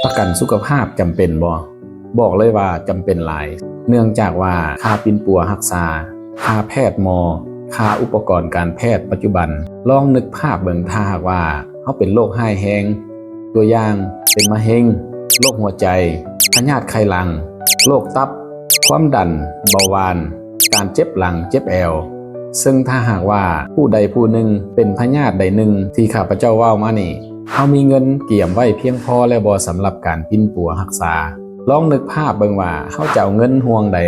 ປະກັນສຸຂະພາບຈຳເປັນບໍ່? ບອກເລີຍວ່າຈຳເປັນຫຼາຍ, ເນື່ອງຈາກວ່າຄ່າປິ່ນປົວຮັກສາ, ຄ່າແພດໝໍ, ຄ່າອຸປະກອນການແພດປັດຈຸບັນ, ລອງນຶກພາບເບິ່ງ ຖ້າຫາກວ່າເຮົາເປັນໂລກຮ້າຍແຮງ, ຕົວຢ່າງເປັນມະເຮັງ, ໂລກຫົວໃຈ, ພະຍາດໄຂ່ຫຼັງ, ໂລກຕັບ, ຄວາມດັນ, ເບົາຫວານ, ການເຈັບຫຼັງເຈັບແອວ. ເຊິ່ງຖ້າຫາກວ່າຜູ້ໃດຜູ້ໜຶ່ງເປັນພະຍາດໃດໜຶ່ງທີ່ຂ້າພະເຈົ້າເວົ້າມານີ້, ເຮົາມີເງິນກຽມໄວ້ພຽງພໍແລ້ວບໍ່ສຳລັບການປິ່ນປົວຮັກສາ? ລອງນຶກພາບເບິ່ງວ່າເຮົາຈະເອົາເງິນຫ່ວງໃດ,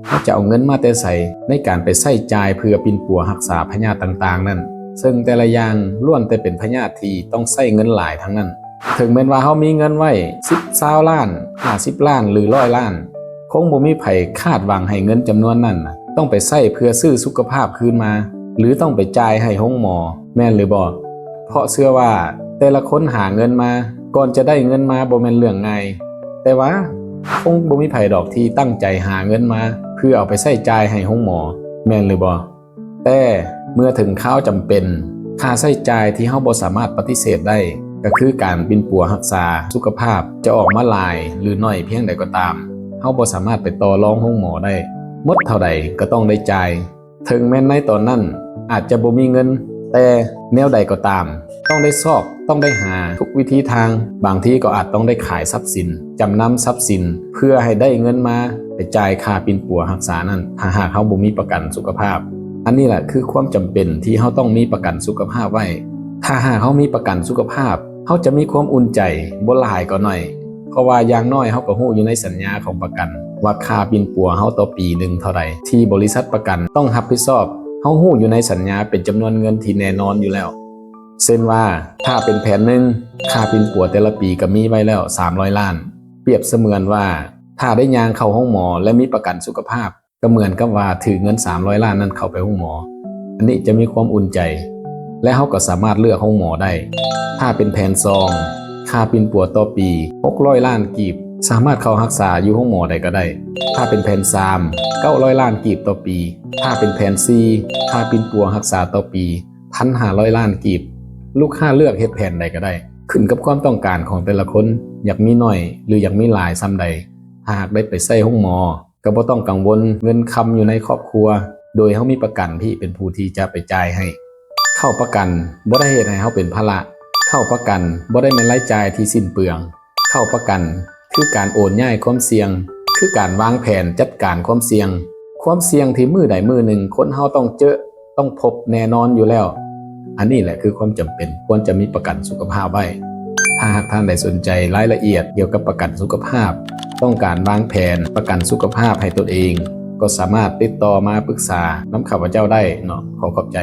ເຮົາຈະເອົາເງິນມາແຕ່ໃສໃນການໄປໃຊ້ຈ່າຍເພື່ອປິ່ນປົວຮັກສາພະຍາດຕ່າງໆນັ້ນ? ເຊິ່ງແຕ່ລະຢ່າງລ້ວນແຕ່ເປັນພະຍາດທີ່ຕ້ອງໃຊ້ເງິນຫຼາຍທັງນັ້ນ. ເຖິງແມ່ນວ່າເຮົາມີເງິນໄວ້ສິບ ຊາວລ້ານ, ຫ້າສິບລ້ານ ຫຼື ຮ້ອຍລ້ານ, ຄົງບໍ່ມີໃຜຄາດຫວັງໃຫ້ເງິນຈຳນວນນັ້ນນະ ຕ້ອງໄປໃຊ້ເພື່ອຊື້ສຸຂະພາບຄືນມາ ຫຼື ຕ້ອງໄປຈ່າຍໃຫ້ໂຮງໝໍ, ແມ່ນຫຼືບໍ່? ເພາະເຊື່ອວ່າແຕ່ລະຄົນຫາເງິນມາ, ກ່ອນຈະໄດ້ເງິນມາບໍ່ແມ່ນເລື່ອງງ່າຍ, ແຕ່ວ່າຄົງບໍ່ມີໃຜດອກທີ່ຕັ້ງໃຈຫາເງິນມາເພື່ອເອົາໄປໃຊ້ຈ່າຍໃຫ້ໂຮງໝໍ, ແມ່ນຫຼືບໍ່? ແຕ່ເມື່ອເຖິງຄາວຈຳເປັນ, ຄ່າໃຊ້ຈ່າຍທີ່ເຮົາບໍ່ສາມາດປະຕິເສດໄດ້ ກໍຄືການປິ່ນປົວຮັກສາສຸຂະພາບ ຈະອອກມາຫຼາຍ ຫຼື ໜ້ອຍພຽງໃດກໍຕາມ, ເຮົາບໍ່ສາມາດໄປຕໍ່ລອງໂຮງໝໍໄດ້. ໝົດເທົ່າໃດກໍຕ້ອງໄດ້ຈ່າຍ. ເຖິງແມ່ນໃນຕອນນັ້ນອາດຈະບໍ່ມີເງິນ, ແຕ່ແນວໃດກໍຕາມ, ຕ້ອງໄດ້ຊອກ, ຕ້ອງໄດ້ຫາທຸກວິທີທາງ, ບາງທີກໍອາດຕ້ອງໄດ້ຂາຍຊັບສິນ, ຈຳນຳຊັບສິນ ເພື່ອໃຫ້ໄດ້ເງິນມາໄປຈ່າຍຄ່າປິ່ນປົວຮັກສານັ້ນ, ຖ້າຫາກເຮົາບໍ່ມີປະກັນສຸຂະພາບ. ອັນນີ້ແຫຼະຄືຄວາມຈຳເປັນທີ່ເຮົາຕ້ອງມີປະກັນສຸຂະພາບໄວ້. ຖ້າຫາກເຮົາມີປະກັນສຸຂະພາບ, ເຮົາຈະມີຄວາມອຸ່ນໃຈ, ບໍ່ຫຼາຍກໍໜ້ອຍ, ເພາະວ່າຢ່າງໜ້ອຍເຮົາກໍຮູ້ຢູ່ໃນສັນຍາຂອງປະກັນວ່າຄ່າປິ່ນປົວເຮົາຕໍ່ປີໜຶ່ງເທົ່າໃດ ທີ່ບໍລິສັດປະກັນຕ້ອງຮັບຜິດຊອບ. ເຮົາຮູ້ຢູ່ໃນສັນຍາເປັນຈຳນວນເງິນທີ່ແນ່ນອນຢູ່ແລ້ວ. ເຊັ່ນວ່າ ຖ້າເປັນແຜນໜຶ່ງ, ຄ່າປິ່ນປົວແຕ່ລະປີກໍມີໄວ້ແລ້ວສາມຮ້ອຍລ້ານ. ປຽບສະເໝືອນວ່າ ຖ້າໄດ້ຍ່າງເຂົ້າໂຮງໝໍ ແລະ ມີປະກັນສຸຂະພາບ, ກໍເໝືອນກັບວ່າຖືເງິນສາມຮ້ອຍລ້ານນັ້ນເຂົ້າໄປໂຮງໝໍ. ອັນນີ້ຈະມີຄວາມອຸ່ນໃຈ ແລະ ເຮົາກໍສາມາດເລືອກໂຮງໝໍໄດ້. ຖ້າເປັນແຜນສອງ, ຄ່າປິ່ນປົວຕໍ່ປີຫົກຮ້ອຍລ້ານກີບ, ສາມາດເຂົ້າຮັກສາຢູ່ໂຮງໝໍໃດກໍໄດ້. ຖ້າເປັນແຜນສາມ, ເກົ້າຮ້ອຍລ້ານກີບຕໍ່ປີ. ຖ້າເປັນແຜນສີ່, ຄ່າປິ່ນປົວຮັກສາຕໍ່ປີພັນຫ້າຮ້ອຍລ້ານກີບ. ລູກຄ້າເລືອກເຮັດແຜນໃດກໍໄດ້, ຂຶ້ນກັບຄວາມຕ້ອງການຂອງແຕ່ລະຄົນ, ຢາກມີໜ້ອຍ ຫຼື ຢາກມີຫຼາຍສ່ຳໃດ. ຖ້າຫາກໄດ້ໄປໃຊ້ໂຮງໝໍ, ກໍບໍ່ຕ້ອງກັງວົນເງິນຄຳຢູ່ໃນຄອບຄົວ, ໂດຍເຮົາມີປະກັນທີ່ເປັນຜູ້ທີ່ຈະໄປຈ່າຍໃຫ້. ເຂົ້າປະກັນບໍ່ໄດ້ເຮັດໃຫ້ເຮົາເປັນພາລະ. ເຂົ້າປະກັນບໍ່ໄດ້ແມ່ນລາຍຈ່າຍທີ່ສິ້ນເປືອງ. ເຂົ້າປະກັນຄືການໂອນຍ້າຍຄວາມສ່ຽງ, ຄືການວາງແຜນຈັດການຄວາມສ່ຽງ. ຄວາມສ່ຽງທີ່ມື້ໃດມື້ໜຶ່ງຄົນເຮົາຕ້ອງເຈີ, ຕ້ອງພົບແນ່ນອນຢູ່ແລ້ວ. ອັນນີ້ແຫຼະຄືຄວາມຈຳເປັນ, ຄວນຈະມີປະກັນສຸຂະພາບໄວ້. ຖ້າຫາກທ່ານໃດສົນໃຈລາຍລະອຽດກ່ຽວກັບປະກັນສຸຂະພາບ, ຕ້ອງການວາງແຜນປະກັນສຸຂະພາບໃຫ້ຕົນເອງ, ກໍສາມາດຕິດຕໍ່ມາປຶກສານຳຂ້າພະເຈົ້າໄດ້ເນາະ. ຂໍຂອບໃຈ.